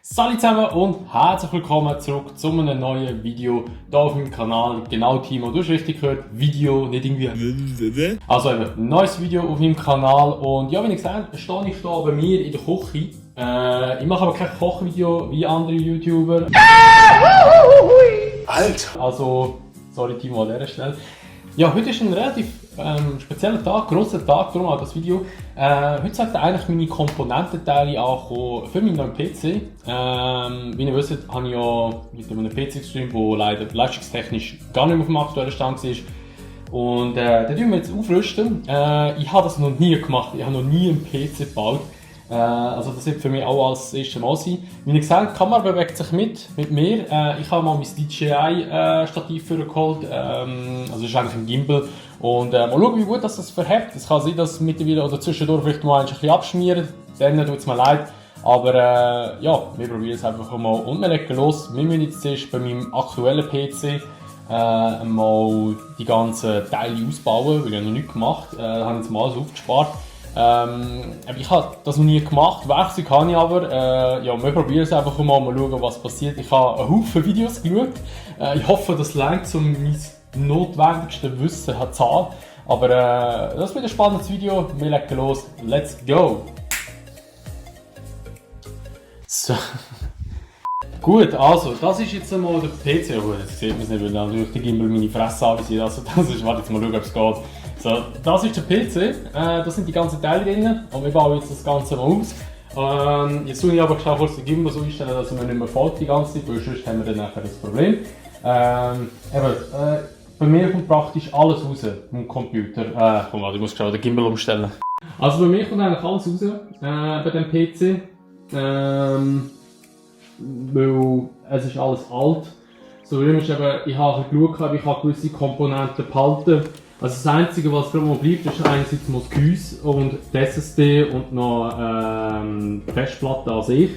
Salut zusammen und herzlich willkommen zurück zu einem neuen Video hier auf meinem Kanal. Genau, Timo, du hast richtig gehört, Video, nicht irgendwie. Also eben, ein neues Video auf meinem Kanal und ja, wie ich gesagt habe, stehe ich hier bei mir in der Küche. Ich mache aber kein Kochvideo wie andere YouTuber. Alter! Also, sorry Timo an dieser Stelle. Ja, heute ist ein relativ spezieller Tag, grosser Tag, darum auch das Video. Heute sollte eigentlich meine Komponententeile ankommen für meinen neuen PC. Wie ihr wisst, habe ich ja mit einem PC gestreamt, der leider leistungstechnisch gar nicht mehr auf dem aktuellen Stand war. Und den tun wir jetzt aufrüsten. Ich habe das noch nie gemacht, ich habe noch nie einen PC gebaut. Also das wird für mich auch als erstes Mal sein. Wie ich gesagt habe, die Kamera bewegt sich mit mir. Ich habe mal mein DJI-Stativ geholt. Also das ist eigentlich ein Gimbal. Und mal schauen, wie gut das verhebt. Es kann sein, dass mittlerweile oder zwischendurch vielleicht mal ein bisschen abschmieren. Dann tut es mir leid. Aber ja, wir probieren es einfach mal und wir legen los. Wir müssen jetzt zuerst bei meinem aktuellen PC mal die ganzen Teile ausbauen, weil ich noch nichts gemacht habe. Da habe ich jetzt mal alles aufgespart. Ich habe das noch nie gemacht, Werkzeug kann ich aber. Ja, wir probieren es einfach mal schauen, was passiert. Ich habe einen Haufen Videos geschaut. Ich hoffe, das reicht, um mein notwendigste Wissen zu haben. Aber das wird ein spannendes Video. Wir legen los. Let's go! So. Gut, also, das ist jetzt einmal der PC. Ja, gut, jetzt sieht man es nicht, weil dann durch die Gimbal meine Fresse anvisiert. Also, das ist, warte jetzt mal schauen, ob es geht. So, das ist der PC, da sind die ganzen Teile drin und wir bauen jetzt das Ganze mal aus. Jetzt tue ich aber kurz den Gimbal so einstellen, dass er mir nicht mehr folgt die ganze Zeit, weil sonst haben wir dann nachher das Problem. Bei mir kommt praktisch alles raus vom Computer. Komm, warte, ich muss schnell den Gimbal umstellen. Also bei mir kommt eigentlich alles raus bei dem PC. Weil es ist alles alt. So, ich habe geschaut, ich habe gewisse Komponenten behalten. Also das Einzige, was noch bleibt, ist einerseits das Gehäuse und die SSD und noch die Festplatte an sich.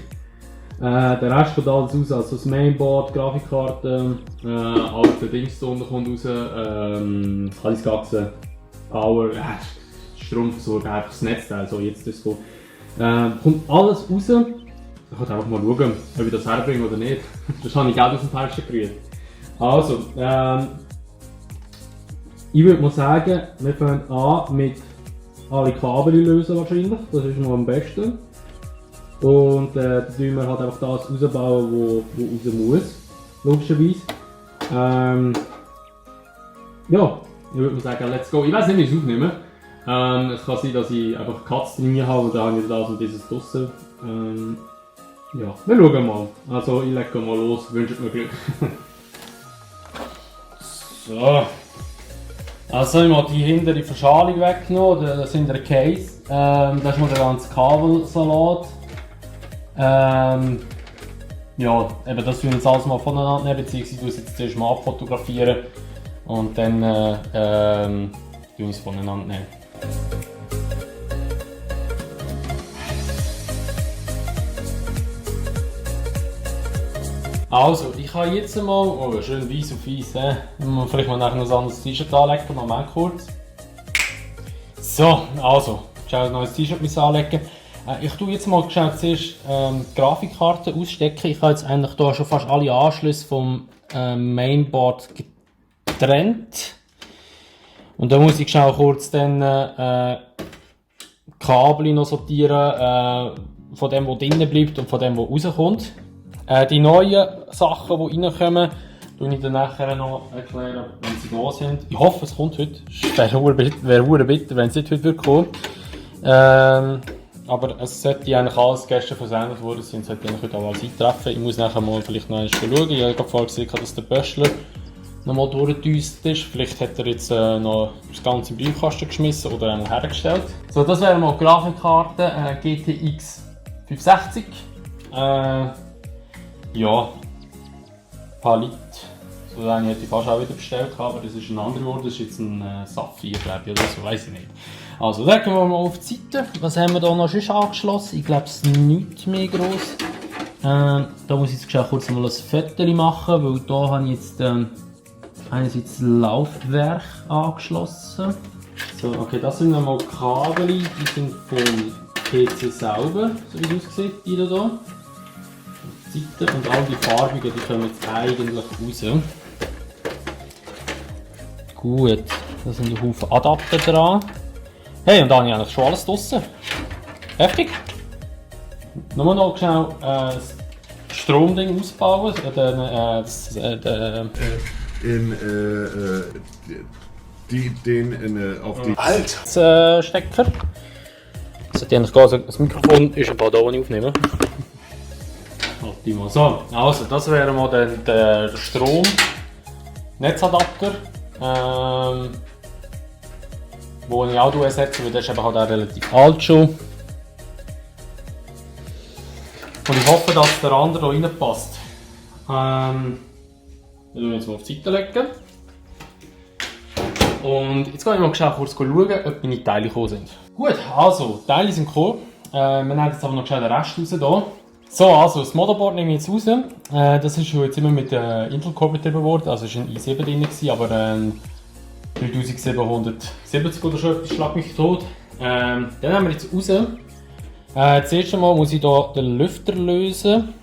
Der Rest kommt alles raus, also das Mainboard, Grafikkarte, alles der Dings da unten kommt raus, alles Ganze, Power, Stromversorgung, einfach das Netzteil, so jetzt ist es so. Kommt alles raus. Ich kann einfach mal schauen, ob ich das herbringe oder nicht. Das habe ich Geld aus dem Fenster gekriegt. Also, ich würde mal sagen, wir fangen an mit alle Kabel lösen wahrscheinlich, das ist mal am besten. Und dann tun wir halt einfach das rausbauen, was raus muss, logischerweise. Ja, ich würde mal sagen, let's go. Ich weiß nicht, wie ich es aufnehme. Es kann sein, dass ich einfach Katzen drin habe und dann habe ich das und dieses draussen. Ja, wir schauen mal. Also ich lege mal los, wünscht mir Glück. So. Also ich habe die hintere Verschalung weggenommen, das ist der Case. Das ist mal der ganze Kabelsalat. Ja, eben das tun wir jetzt alles mal voneinander nehmen, beziehungsweise ich jetzt zuerst mal abfotografieren und dann tun wir es voneinander nehmen. Also, ich habe jetzt einmal, oh schön weiss auf weiss, vielleicht mal nachher noch ein anderes T-Shirt anlegen, Moment kurz. So, also, schau ein neues T-Shirt anlegen. Ich tue jetzt mal zuerst die Grafikkarte ausstecken. Ich habe jetzt eigentlich hier schon fast alle Anschlüsse vom Mainboard getrennt. Und da muss ich schnell kurz dann Kabel noch sortieren, von dem, was drinnen bleibt und von dem, was rauskommt. Die neuen Sachen, die reinkommen, erkläre ich dann nachher noch erklären, wenn sie da sind. Ich hoffe, es kommt heute. Es wäre bitter, wenn es nicht heute kommen würde. Aber es sollte eigentlich alles gestern versendet worden sein, sollte ich heute alles eintreffen. Ich muss nachher mal vielleicht noch einmal schauen. Ich habe gerade vorher gesehen, dass der Böschler noch mal durchgedüst ist. Vielleicht hat er jetzt noch das Ganze im Briefkasten geschmissen oder einmal hergestellt. So, das wäre mal die Grafikkarte GTX 560. Ja, Palit. So eine hätte ich fast auch wieder bestellt, aber das ist ein anderer geworden. Das ist jetzt ein Saphir, glaube ich, oder so, weiß ich nicht. Also, legen wir mal auf die Seite. Was haben wir da noch schon angeschlossen? Ich glaube, es ist nichts mehr gross. Da muss ich jetzt kurz mal ein Foto machen, weil da habe ich jetzt einerseits das Laufwerk angeschlossen. So, okay, das sind nochmal Kabel, die sind vom PC selber, so wie es aussieht, die da. Seiten und all die farbigen, die kommen jetzt eigentlich raus. Gut, da sind ein Haufen Adapter dran. Hey, und da habe ich eigentlich schon alles draussen. Heftig. Nur noch schnell das Stromding ausbauen. Auf die. Alter! Stecker. Das hat eigentlich gar so, das Mikrofon ist ein paar da, die ich aufnehme. Optimal. So, also das wäre mal der Strom-Netzadapter. Wo ich auch ersetze, weil der ist eben halt auch relativ alt schon. Und ich hoffe, dass der andere hier reinpasst. Wir legen jetzt mal auf die Seite legen. Und jetzt gehe ich mal schnell kurz schauen, ob meine Teile gekommen sind. Gut, also, die Teile sind gekommen. Wir nehmen jetzt aber noch schnell den Rest raus hier. So, also das Motherboard nehme ich jetzt raus. Das ist jetzt immer mit Intel Core betrieben worden, also es war ein i7 drin, aber 3770 oder so, das schlägt mich tot. Den nehmen wir jetzt raus. Das erste Mal muss ich hier den Lüfter lösen. Ein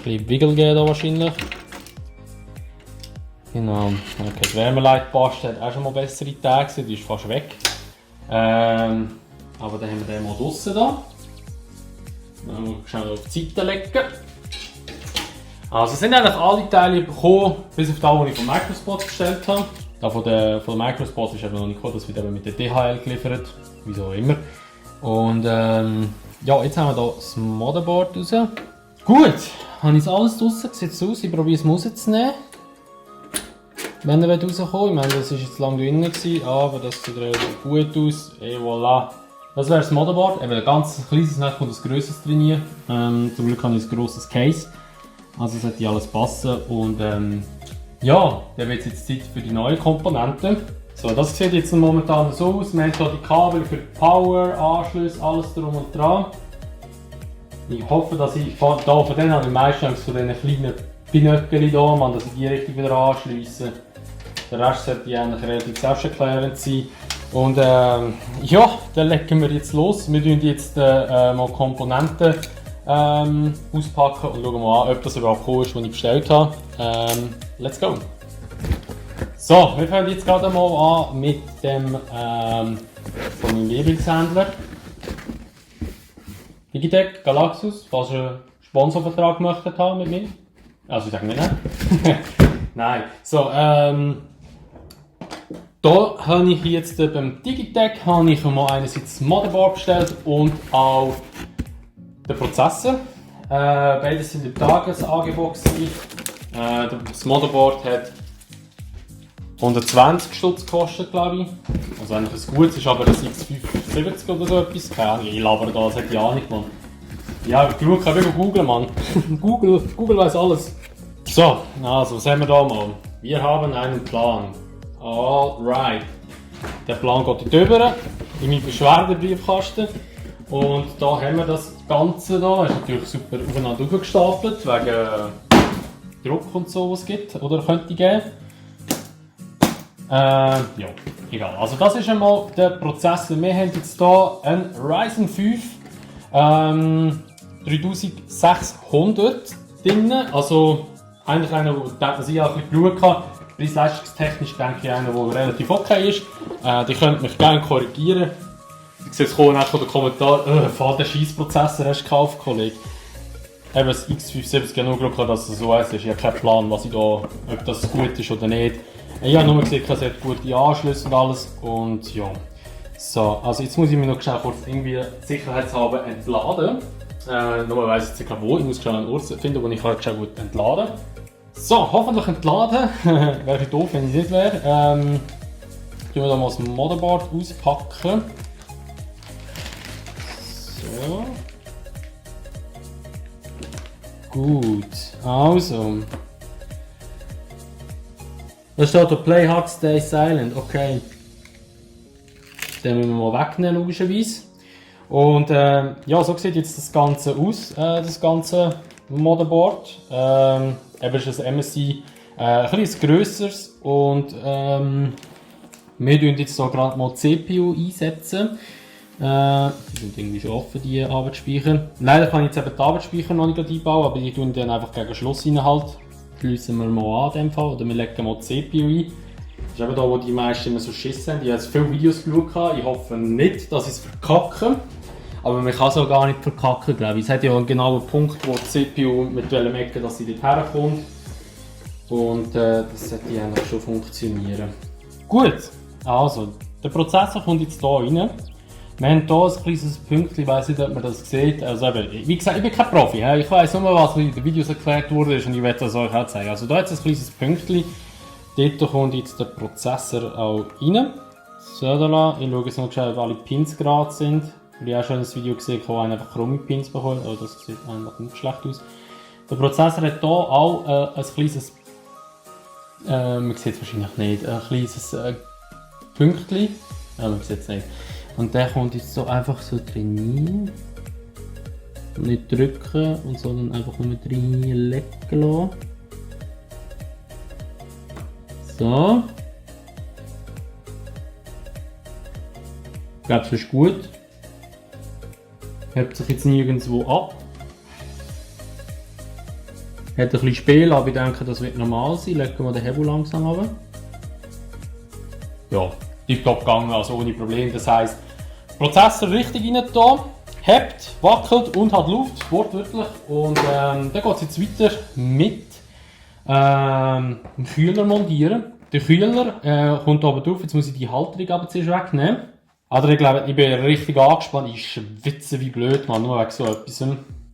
bisschen Wiggle geben hier wahrscheinlich. Genau, okay, die Wärmeleitpaste hat auch schon mal bessere Tage, die ist fast weg. Aber dann haben wir den mal draussen da. Dann müssen wir schnell auf die Seite legen. Also es sind eigentlich alle Teile bekommen, bis auf das, was ich von Microspot bestellt habe. Da von der Microspot ist eben noch nicht gekommen, das wird eben mit der DHL geliefert, wieso immer. Und ja, jetzt haben wir hier das Motherboard raus. Gut, habe ich alles draussen, sieht es aus, ich probiere es rauszunehmen. Wenn er rauskommt, ich meine, das war jetzt lange drin, aber das sieht relativ gut aus. Et voilà. Das wäre das Motherboard, eben ein ganz kleines Netz und ein grösseres drin. Zum Glück habe ich ein grosses Case. Also sollte alles passen. Und ja, dann wird es jetzt Zeit für die neuen Komponenten. So, das sieht jetzt momentan so aus. Wir haben hier die Kabel für die Power, Anschlüsse, alles drum und dran. Ich hoffe, dass ich von denen habe ich meistens von diesen kleinen Pinöckchen hier, man, dass ich die richtig wieder anschließe. Der Rest sollte eigentlich relativ selbsterklärend sein. Und ja, dann legen wir jetzt los. Wir tun jetzt mal Komponenten auspacken und schauen mal an, ob das überhaupt gekommen ist, was ich bestellt habe. Let's go! So, wir fangen jetzt gerade mal an mit dem von meinem Lieblingshändler. Digitec, Galaxus, falls ihr einen Sponsorvertrag möchtet haben mit mir. Also ich sage nicht nein. Nein. So, da habe ich jetzt beim Digitec mal einerseits das Motherboard bestellt und auch den Prozessor. Beides sind im Tagesangebot. Das Motherboard hat 120 Stutz gekostet, glaube ich. Also eigentlich ein gutes, ist aber ein X570 oder so etwas. Keine Ahnung, ich labere da, das hätte ich auch nicht, Mann. Ja, genug kann ich googeln, Mann. Google weiß alles. So, also was haben wir da mal? Wir haben einen Plan. Alright. Der Plan geht hier drüber, in meinen Beschwerdebriefkasten. Und da haben wir das Ganze da. Ist natürlich super aufeinander aufgestapelt, wegen Druck und so, was es gibt oder könnte geben. Ja, egal. Also das ist einmal der Prozessor. Wir haben jetzt hier einen Ryzen 5 3600 drin. Also eigentlich einer, der ich auch ein bisschen geschaut habe. Preis-leistungstechnisch denke ich einer, der relativ okay ist. Die könnt mich gerne korrigieren. Ich sehe jetzt kommen nach den Kommentaren, den Scheissprozessor hast du gekauft, Kollege. Eben das X570, ich habe nur geschaut, dass es so ist. Ich habe keinen Plan, was ich da, ob das gut ist oder nicht. Ich habe nur gesehen, es hat gute Anschlüsse und alles. Und ja. So, also jetzt muss ich mich noch schnell kurz irgendwie sicherheitshalber entladen. Nur weiss ich jetzt nicht wo, ich muss schnell einen Ort finden, wo ich schnell gut entladen kann. So, hoffentlich entladen. Wäre doof, wenn ich nicht wäre. Tun wir da mal das Motherboard auspacken. So. Gut, also. Da steht da Play Hard, Stay Silent, okay. Den müssen wir mal wegnehmen, logischerweise. Und ja, so sieht jetzt das Ganze aus, das ganze Motherboard. Eben ist ein MSI, ein bisschen grösseres und wir tun jetzt hier gerade mal die CPU einsetzen. Die sind irgendwie schon offen, die Arbeitsspeicher. Leider kann ich jetzt eben die Arbeitsspeicher noch nicht einbauen, aber die tun dann einfach gegen Schluss rein halt. Schliessen wir mal an in dem Fall, oder wir legen mal die CPU ein. Das ist eben da, wo die meisten immer so Schiss haben. Ich habe jetzt viele Videos geschaut, ich hoffe nicht, dass ich es verkacke. Aber man kann es auch gar nicht verkacken, glaube ich. Es hat ja einen genauen Punkt, wo die CPU mit merken, dass sie dort herkommt. Und das sollte eigentlich schon funktionieren. Gut, also der Prozessor kommt jetzt hier rein. Wir haben hier ein kleines Pünktchen, ich weiss nicht, ob man das sieht. Also eben, wie gesagt, ich bin kein Profi. Ich weiss nur, was in den Videos erklärt wurde und ich werde das euch auch zeigen. Also da hat es ein kleines Pünktchen. Dort kommt jetzt der Prozessor auch rein. So, da ich schaue jetzt noch schnell, ob alle Pins gerade sind. Ich habe auch schon ein Video gesehen, wo einer einfach chrome Pins bekommt, aber das sieht eigentlich nicht schlecht aus. Der Prozessor hat hier auch ein kleines, man sieht es wahrscheinlich nicht, ein kleines Pünktchen. Ja, man sieht es nicht. Und der kommt jetzt so einfach so drin. Nicht drücken, sondern einfach nur drin legen lassen. So. Ich glaube, es ist gut. Hebt sich jetzt nirgendwo ab. Hat ein bisschen Spiel, aber ich denke, das wird normal sein. Legen wir den Hebel langsam runter. Ja, tiptop gegangen, also ohne Problem. Das heisst, Prozessor richtig rein da, hebt, wackelt und hat Luft, wortwörtlich. Und dann geht es jetzt weiter mit dem Kühler montieren. Der Kühler kommt oben drauf, jetzt muss ich die Halterung aber zuerst wegnehmen. Also ich glaube, ich bin richtig angespannt, ich schwitze wie blöd, man, nur wegen so etwas.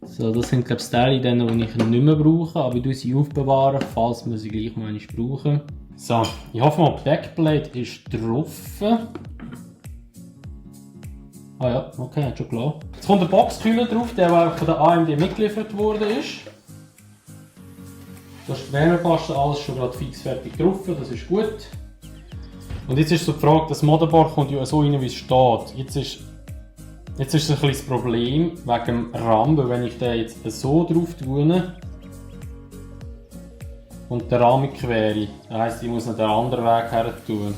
So, das sind glaube ich Teile, die ich nicht mehr brauche, aber ich tue sie aufbewahren, falls wir sie gleich mal brauchen. So, ich hoffe mal, die Backplate ist drauf. Ah ja, okay, hat schon klar. Jetzt kommt der Boxkühler drauf, der von der AMD mitgeliefert wurde. Da ist die Wärmepaste, alles schon gerade fix fertig drauf, das ist gut. Und jetzt ist so die Frage, das Motherboard kommt ja so rein, wie es steht. Jetzt ist ein bisschen das Problem wegen dem RAM, weil wenn ich den jetzt so drauf tue und der RAM quere, das heisst, ich muss noch den anderen Weg her tun.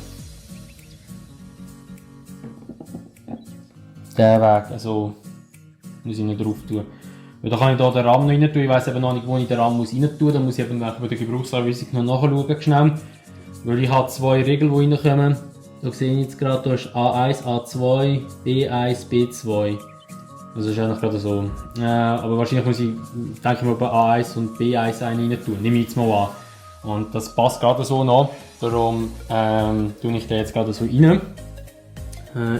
Den Weg, also muss ich nicht drauf tun. Weil da kann ich hier den RAM noch rein tun, ich weiss eben noch nicht, wo ich den RAM rein tun muss. Da muss ich eben bei der Gebrauchsanweisung noch nachschauen schnell. Weil ich habe zwei Regeln, die reinkommen. Da sehe ich jetzt gerade, da ist A1, A2, B1, B2. Das ist eigentlich gerade so. Aber wahrscheinlich muss ich, denke ich mal, bei A1 und B1 einen rein tun. Nehme ich jetzt mal an. Und das passt gerade so noch. Darum tue ich den jetzt gerade so rein.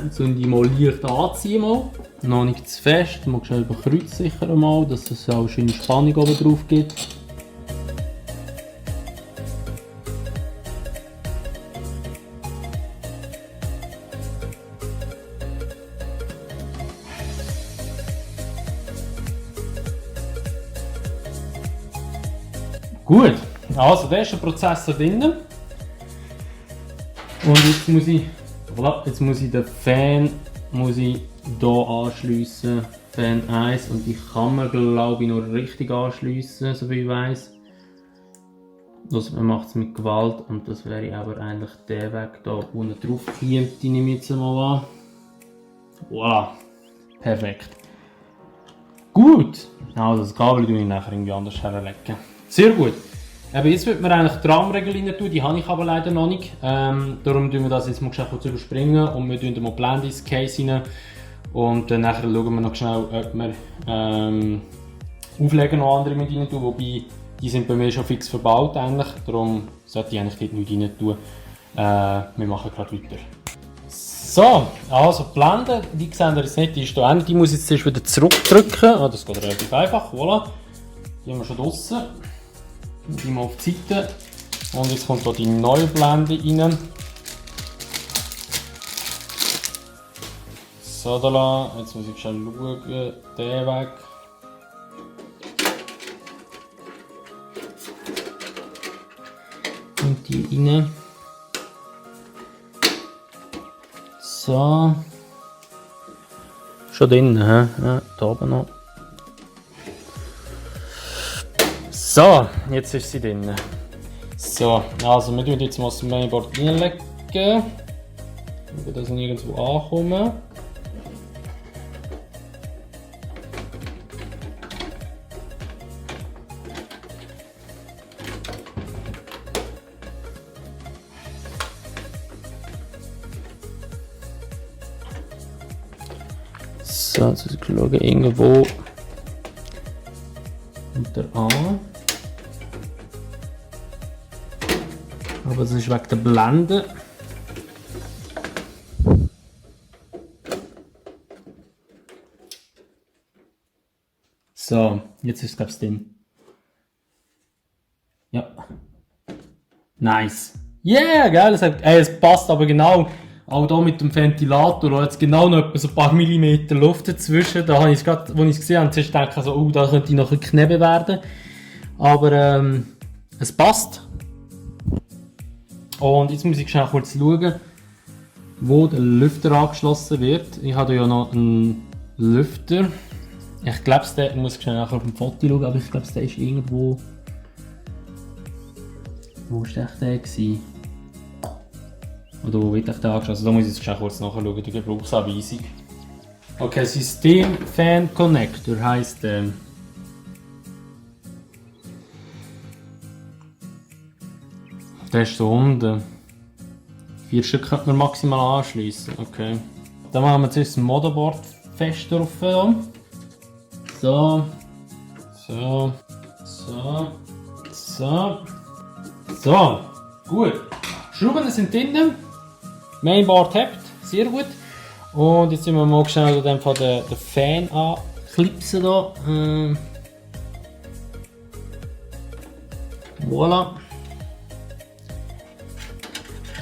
Jetzt soll ich mal leicht anziehen. Mal. Noch nicht zu fest. Man muss über Kreuz sicher mal, dass es auch eine schöne Spannung oben drauf gibt. Gut, also da ist der Prozessor drin. Und jetzt muss ich, voilà, den Fan hier anschliessen. Fan 1 und ich kann mir glaube ich noch richtig anschliessen, so wie ich weiss. Man macht es mit Gewalt und das wäre aber eigentlich der Weg da unten drauf kommt, nehme ich jetzt mal an. Voilà, perfekt. Gut, also das Kabel tue ich nachher irgendwie anders herlegen. Sehr gut. Aber jetzt wird man eigentlich die RAM-Regel rein tun, die habe ich aber leider noch nicht. Darum tun wir das jetzt mal kurz überspringen und wir tun mal Blend ins Case rein. Und dann nachher schauen wir noch schnell, ob wir Aufleger noch andere mit rein tun, wobei die sind bei mir schon fix verbaut eigentlich. Darum sollte ich eigentlich dort nicht rein tun. Wir machen gerade weiter. So, also die Blende, die sehen ihr jetzt nicht, die ist hier die muss ich jetzt zuerst wieder zurückdrücken. Oh, das geht relativ einfach, voilà. Die haben wir schon draussen. Die mal auf die Seite. Und jetzt kommt hier die neue Blende rein. So, da, jetzt muss ich schon schauen, den Weg. Und die rein. So. Schon drin, hä? Ja, da oben noch. So, jetzt ist sie drin. So, also wir tun jetzt mal das Mainboard reinlegen. Damit das nirgendwo ankommen. So, jetzt muss ich schauen, irgendwo unter A. Aber das ist wegen der Blende. So, jetzt ist es, glaube ich, drin. Ja. Nice. Yeah, geil. Es passt aber genau. Auch hier mit dem Ventilator. Da jetzt genau noch etwa so ein paar Millimeter Luft dazwischen. Da habe ich es gerade, als ich es gesehen habe, zuerst gedacht, also, oh, da könnte ich noch ein Knebel werden. Aber es passt. Und jetzt muss ich schnell kurz schauen, wo der Lüfter angeschlossen wird. Ich habe ja noch einen Lüfter. Ich glaube, ich muss schnell nachher auf dem Foto schauen, aber ich glaube, der ist irgendwo. Wo war der gewesen? Oder wo wird der angeschlossen? Also, da muss ich jetzt schnell kurz nachschauen, die Gebrauchsanweisung. Okay, System Fan Connector heisst der. Der ist so unten. 4 Stück könnte man maximal anschließen. Okay. Dann machen wir zuerst das Motherboard fest drauf. So. So. So. So. So. Gut. Schrauben sind drinnen. Mainboard hebt. Sehr gut. Und jetzt müssen wir mal schnell den Fan anklipsen. Voilà.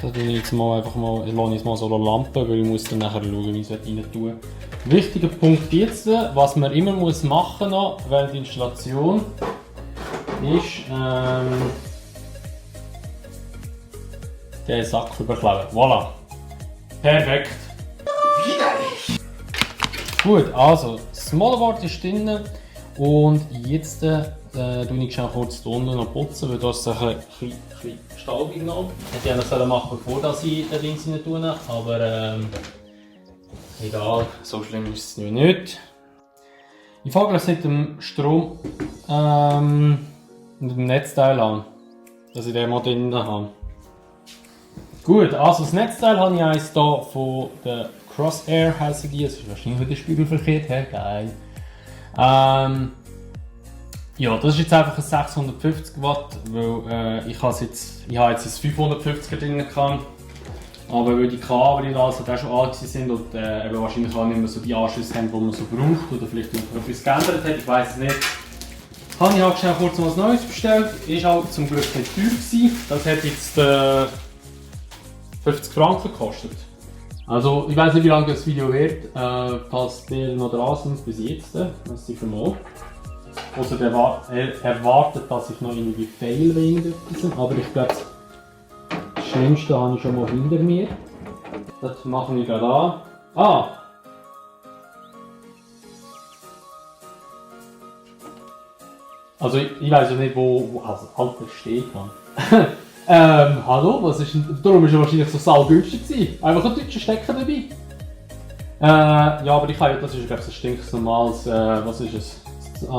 Da tue ich jetzt mal einfach mal, lasse ich mal so eine Lampe, weil ich muss dann nachher schauen, wie ich es rein tue. Wichtiger Punkt jetzt, was man immer muss machen noch während der Installation, ist den Sack überkleben. Voilà. Perfekt. Gut, also das Motherboard ist drin und jetzt tue ich schnell kurz hier unten noch putzen, weil da ist es ein bisschen staubig noch. Hätte ich eigentlich machen sollen, bevor ich den Dings rein tue, aber egal, so schlimm ist es nicht. Ich fange jetzt mit dem Strom mit dem Netzteil an, dass ich den mal drin habe. Gut, also das Netzteil habe ich eins hier von der Crosshair, heissen die, das ist wahrscheinlich wieder spiegelverkehrt, geil. Ja, das ist jetzt einfach ein 650 Watt, weil ich habe jetzt ein 550er drin gehabt. Aber weil die Kabel da also schon alt sind und wahrscheinlich auch nicht mehr so die Anschlüsse haben, die man so braucht oder vielleicht etwas geändert hat, ich weiß es nicht. Habe ich halt schnell kurz was Neues bestellt, ist auch zum Glück nicht teuer gewesen. Das hat jetzt 50 Franken gekostet. Also ich weiß nicht, wie lange das Video wird, falls ihr noch dran sind bis jetzt, was ich vermute. Also er erwartet, dass ich noch irgendwie fail wegen etwas, aber ich glaube, das Schlimmste habe ich schon mal hinter mir. Das machen wir gerade an. Ah! Also ich weiß ja nicht, wo also Alter steht kann. Hallo, was ist denn? Darum ist er wahrscheinlich so saugünstig gewesen. Einfach ein deutscher Stecker dabei. Ja, aber ich habe ja, das ist glaube ich ein stinknormales, was ist es? 10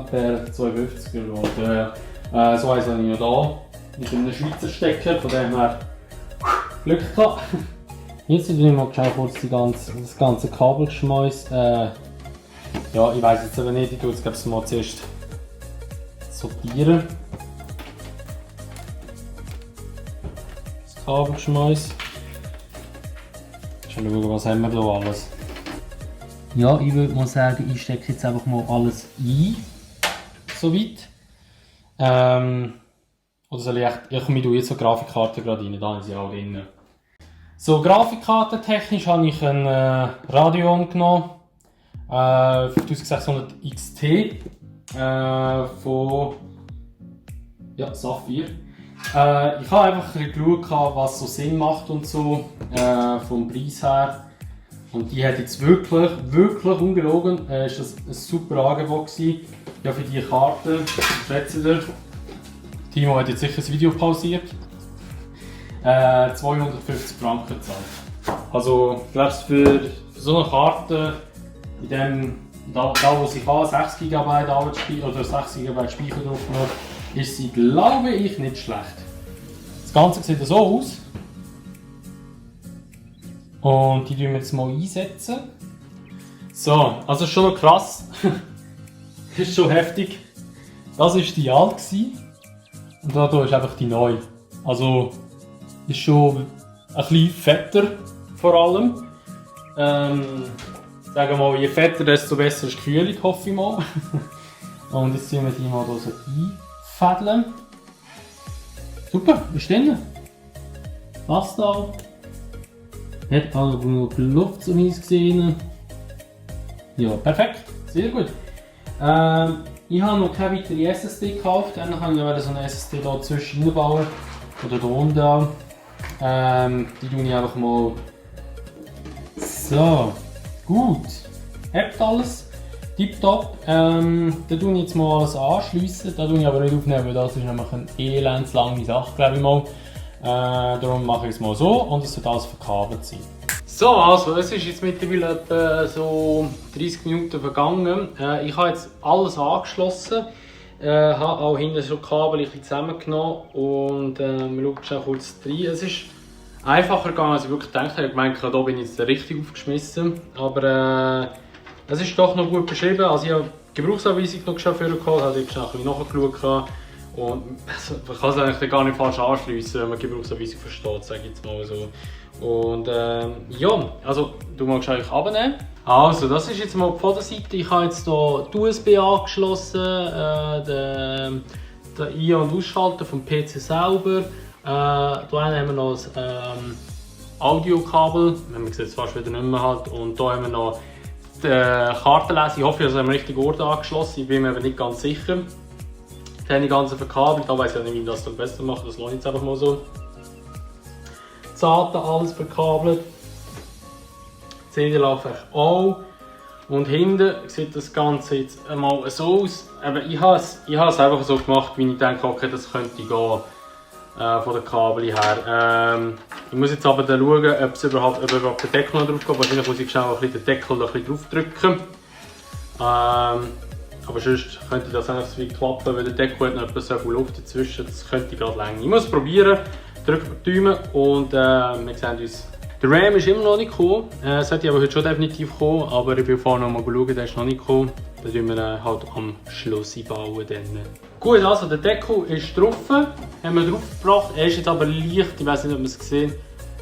per 250er und so eins habe ich ja da. Mit einem Schweizer Stecker, von dem her Glück gehabt. Jetzt tue ich mal kurz das ganze Kabelgeschmäus. Ja, ich weiß jetzt aber nicht, ich tue jetzt mal zuerst sortieren. Das Kabelgeschmäus. Schauen wir mal, was haben wir da alles. Ja, ich würde mal sagen, ich stecke jetzt einfach mal alles ein. Soweit. Oder soll ich echt. Ich tue jetzt so Grafikkarte gerade rein, da sind sie auch drin. So, Grafikkartentechnisch habe ich einen Radeon genommen. 5600 XT. Von. Ja, Saphir. Ich habe einfach ein bisschen geschaut, was so Sinn macht und so. Vom Preis her. Und die hat jetzt wirklich ungelogen, ist das ein super Angebot gewesen. Ja, für diese Karte, schätze ich. Timo hat jetzt sicher das Video pausiert. 250 Franken gezahlt. Also, ich glaube, für so eine Karte, in dem, da wo sie kann, 6 GB Arbeitsspeicher oder 6 GB Speicher drauf genommen, ist sie, glaube ich, nicht schlecht. Das Ganze sieht so aus. Und die tun wir jetzt mal einsetzen. So, also schon noch krass. Ist schon heftig. Das war die alte und da ist einfach die neue. Also ist schon ein bisschen fetter vor allem. Sagen wir mal, je fetter, desto besser ist die Kühlung, hoffe ich mal. Und jetzt ziehen wir die mal hier so einfädeln. Super, ist drin. Passt auch. Hat auch genug Luft zum Eis gesehen. Ja, perfekt. Sehr gut. Ich habe noch keine weitere SSD gekauft. Dann kann ich so eine SSD hier zwischen bauen. Oder hier unten an. Die tue ich einfach mal. So. Gut. Habt alles. Tipptopp. Dann tue ich jetzt mal alles anschliessen. Da tue ich aber nicht aufnehmen, weil das ist nämlich eine elendslange Sache, glaube ich mal. Darum mache ich es mal so und es wird alles verkabelt sein. So, also es ist jetzt mittlerweile etwa so 30 Minuten vergangen. Ich habe jetzt alles angeschlossen. Habe auch hinten schon Kabel ein bisschen zusammengenommen und wir schauen schon kurz rein. Es ist einfacher gegangen, als ich wirklich gedacht habe. Ich meine, da bin ich jetzt richtig aufgeschmissen. Aber es ist doch noch gut beschrieben. Also ich habe die Gebrauchsanweisung noch geschafft, also ich habe ein bisschen nachgeschaut. Und man kann es eigentlich gar nicht falsch anschliessen, wenn man die Gebrauchsanweisung versteht, sage ich jetzt mal so. Und ja, also du magst eigentlich abnehmen. Also das ist jetzt mal die Vorderseite. Ich habe jetzt hier die USB angeschlossen, den Ein- und Ausschalter vom PC selber. Hier haben wir noch das Audiokabel, man sieht es fast wieder nicht mehr halt. Und hier haben wir noch die Kartenleser. Ich hoffe, das haben wir richtig Ort angeschlossen, ich bin mir aber nicht ganz sicher. Dann die ganzen verkabelt, da weiß ich nicht, wie ich das dann besser mache, das lasse ich jetzt einfach mal so. Die Daten alles verkabelt. Die CD läuft auch. Und hinten sieht das Ganze jetzt einmal so aus. Aber ich habe es einfach so gemacht, wie ich denke, okay, das könnte gehen von den Kabel her. Ich muss jetzt aber dann schauen, ob überhaupt der Deckel noch drauf geht. Wahrscheinlich muss ich schnell den Deckel noch ein bisschen drauf drücken. Aber sonst könnte das eigentlich so klappen, weil der Deckel hat noch etwas so viel Luft dazwischen. Das könnte gerade länger. Ich muss es probieren. Drückt die Daumen und wir sehen uns. Der RAM ist immer noch nicht gekommen. Sollte aber heute schon definitiv kommen, aber ich will vorher noch mal schauen, der ist noch nicht gekommen. Das tun wir halt am Schluss einbauen. Dann. Gut, also der Deckel ist drauf. Haben wir draufgebracht. Er ist jetzt aber leicht, ich weiß nicht, ob man es sieht.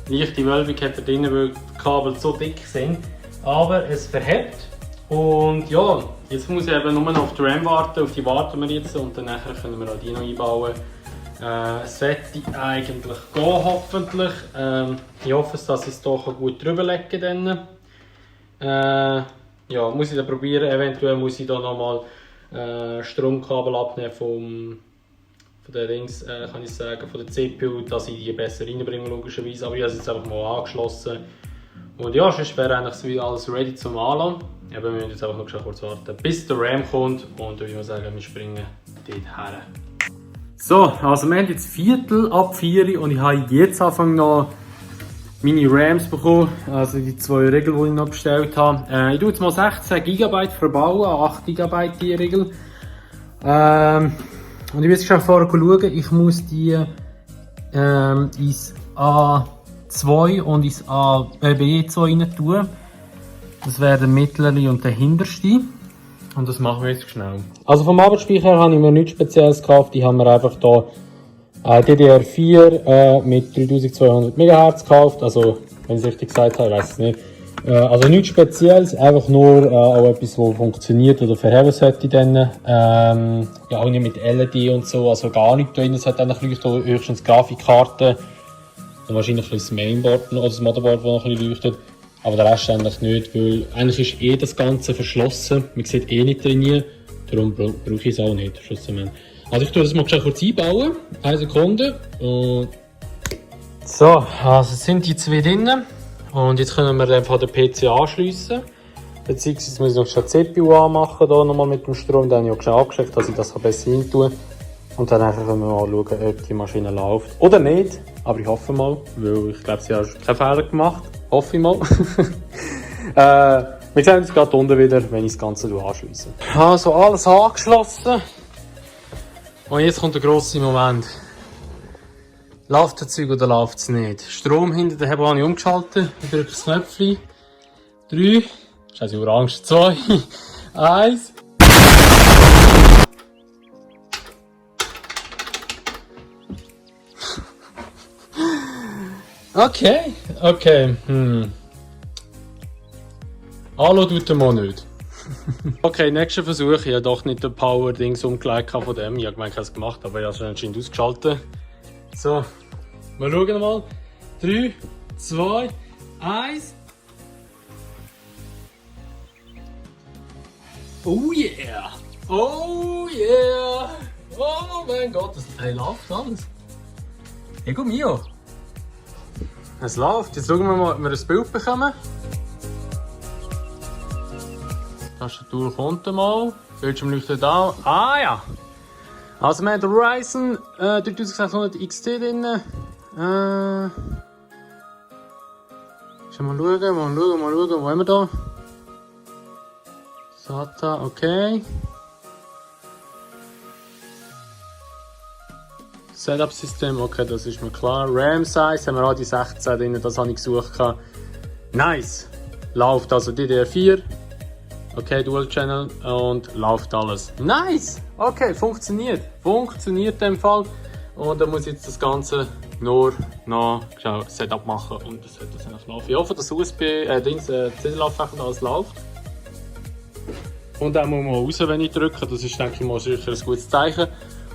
Leichte Wölbung hat er drin, weil die Kabel so dick sind. Aber es verhebt. Und ja, jetzt muss ich eben nur noch auf die RAM warten. Auf die warten wir jetzt und dann können wir auch die noch einbauen. Sollte eigentlich gehen, hoffentlich. Ich hoffe, dass ich es hier gut drüber legen kann. Ja, muss ich dann probieren. Eventuell muss ich da nochmal Stromkabel abnehmen von der Dings, kann ich sagen, von der CPU, dass ich die besser reinbringe, logischerweise. Aber ich habe es jetzt einfach mal angeschlossen. Und ja, sonst wäre eigentlich wieder alles ready zum Anlassen. Aber wir müssen jetzt einfach noch kurz warten, bis der RAM kommt. Und dann würde ich sagen, wir springen dort her. So, also wir haben jetzt Viertel ab 4 und ich habe jetzt angefangen noch meine RAMs bekommen, also die 2 Regeln, die ich noch bestellt habe. Ich tue jetzt mal 16 GB verbauen, 8 GB die Regel. Und ich will schon vorher schauen, ich muss die ins A2 und ins B2 rein tun. Das wäre der mittlere und der hinterste. Und das machen wir jetzt schnell. Also vom Arbeitsspeicher habe ich mir nichts Spezielles gekauft. Ich habe mir einfach hier DDR4 mit 3200 MHz gekauft. Also, wenn ich es richtig gesagt habe, ich weiß es nicht. Also nichts Spezielles, einfach nur auch etwas, das funktioniert oder verheben sollte dann. Ja, auch nicht mit LED und so, also gar nicht drin. Es hat eigentlich leuchtet, höchstens Grafikkarte und wahrscheinlich das Mainboard oder das Motherboard, das noch ein bisschen leuchtet. Aber der Rest eigentlich nicht, weil eigentlich ist das Ganze verschlossen. Man sieht nicht drin, darum brauche ich es auch nicht. Also ich tue das mal kurz einbauen. 1 Sekunde. Und so, also sind die 2 drin. Und jetzt können wir einfach den PC anschliessen. Beziehungsweise muss ich noch schnell die CPU anmachen, hier nochmal mit dem Strom. Den habe ich auch schon angesteckt, dass ich das besser hin tue. Und dann können wir mal schauen, ob die Maschine läuft. Oder nicht. Aber ich hoffe mal, weil ich glaube, sie hat keinen Fehler gemacht. Hoffe ich mal. Wir sehen uns gerade unten wieder, wenn ich das Ganze anschliesse. Also alles angeschlossen. Und jetzt kommt der grosse Moment. Läuft das Zeug oder läuft es nicht? Strom hinter der Hebel habe ich umgeschaltet. Ich drücke das Knöpfchen. 3, Scheiße, Orange. 2, 1. Okay. Hallo tut er mal nicht. Okay, nächster Versuch. Ich habe doch nicht den Power-Dings umgelegt von dem. Ich habe gemeint, ich habe es gemacht, aber ich habe es anscheinend ausgeschaltet. So, wir schauen mal. 3, 2, 1. Oh yeah! Oh yeah! Oh mein Gott, das läuft alles. Ego mio! Es läuft. Jetzt schauen wir mal, ob wir ein Bild bekommen. Die Tastatur kommt mal. Bildschirm leuchtet an. Ah ja! Also wir haben den Ryzen 3600 XT drin. Mal schauen, wo haben wir da? SATA, okay. Setup-System, okay, das ist mir klar. RAM-Size haben wir auch die 16 drin, das habe ich gesucht. Nice! Läuft also DDR4. Okay, Dual Channel und läuft alles. Nice! Okay, funktioniert. Funktioniert in dem Fall. Und dann muss ich jetzt das Ganze nur noch Setup machen und das sollte dann laufen. Ich hoffe, dass CD-Laufwerk alles läuft. Und dann muss man raus, wenn ich drücke. Das ist, denke ich mal, sicher ein gutes Zeichen.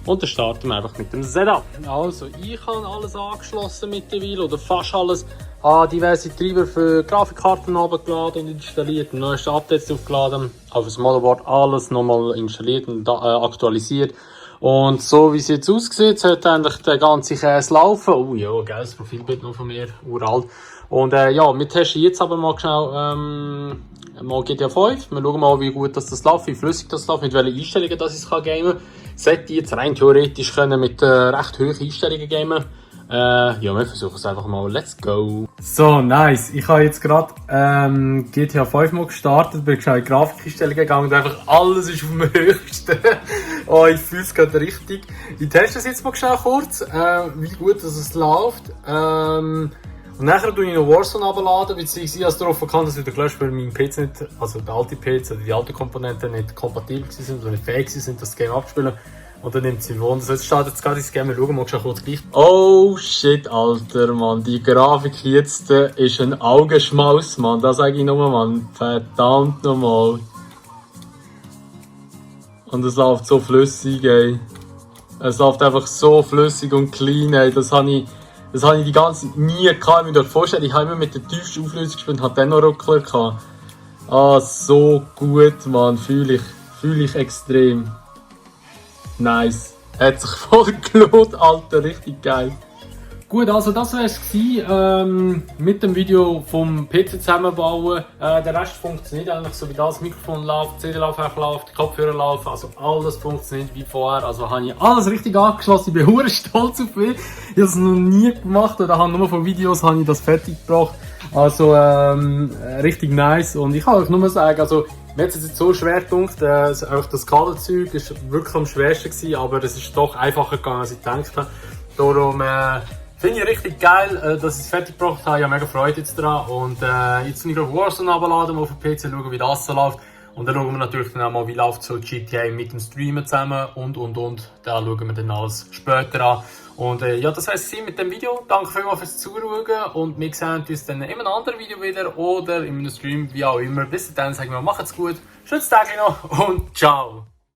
Und dann starten wir einfach mit dem Setup. Also, ich habe alles angeschlossen mittlerweile, oder fast alles. Habe diverse Treiber für Grafikkarten runtergeladen und installiert, neueste Updates aufgeladen. Auf das Motherboard alles nochmal installiert und aktualisiert. Und so wie es jetzt aussieht, sollte eigentlich der ganze Käse laufen. Oh ja, geiles Profilbild noch von mir, uralt. Und ja, wir testen jetzt aber mal schnell mal GTA 5. Wir schauen mal, wie gut das läuft, wie flüssig das läuft, mit welchen Einstellungen das ich gamen kann. Sollte ich jetzt rein theoretisch können mit recht hohen Einstellungen gamen. Ja, wir versuchen es einfach mal. Let's go! So, nice. Ich habe jetzt gerade GTA 5 mal gestartet, bin schnell in die Grafikeinstellungen gegangen und einfach alles ist auf dem höchsten. Oh, ich fühle es gerade richtig. Ich teste es jetzt mal schnell kurz, wie gut es läuft. Und nachher tue ich noch Warzone abladen, beziehungsweise ich habe darauf erkannt, dass wieder gelöscht, weil mein PC nicht, also der alte PC oder die alten Komponenten nicht kompatibel sind oder nicht fähig sind, das Game abzuspielen. Und dann nimmt sie Wunder. So, jetzt startet es gerade ins Game, wir schauen mal schon kurz gleich. Oh shit, Alter, Mann, die Grafik jetzt ist ein Augenschmaus, Mann, das sage ich nochmal, Mann, verdammt nochmal. Und es läuft so flüssig, ey. Es läuft einfach so flüssig und clean, ey, das habe ich die ganze Zeit nie gehabt. Ich muss mir vorstellen, ich habe immer mit der tiefsten Auflösung gespielt und hatte dann noch Ruckler gehabt. Ah, so gut, Mann. Fühle ich extrem. Nice. Hat sich voll gelohnt, Alter. Richtig geil. Gut, also das war es mit dem Video vom PC zusammenbauen. Der Rest funktioniert eigentlich so wie das. Mikrofon läuft, CD-Laufwerk läuft, Kopfhörer laufen, also alles funktioniert wie vorher. Also habe ich alles richtig angeschlossen. Ich bin hure stolz auf mich. Ich habe es noch nie gemacht oder habe nur von Videos habe ich das fertig gebracht. Also richtig nice. Und ich kann euch nur sagen, also mir hat es jetzt so schwer gedacht, auch das Kabelzeug war wirklich am schwersten gewesen, aber es ist doch einfacher gegangen, als ich gedacht habe. Darum finde ich richtig geil, dass ich es fertig gebracht habe. Ich habe mega Freude jetzt dran. Und jetzt muss ich auf Warzone abladen, auf dem PC schauen, wie das so läuft. Und dann schauen wir natürlich dann auch mal, wie läuft so GTA mit dem Streamen zusammen und. Da schauen wir dann alles später an. Und ja, das war's mit dem Video. Danke vielmals fürs Zuschauen und wir sehen uns dann in einem anderen Video wieder oder in einem Stream, wie auch immer. Bis dann sagen wir, macht's gut, schönes Tag noch und ciao!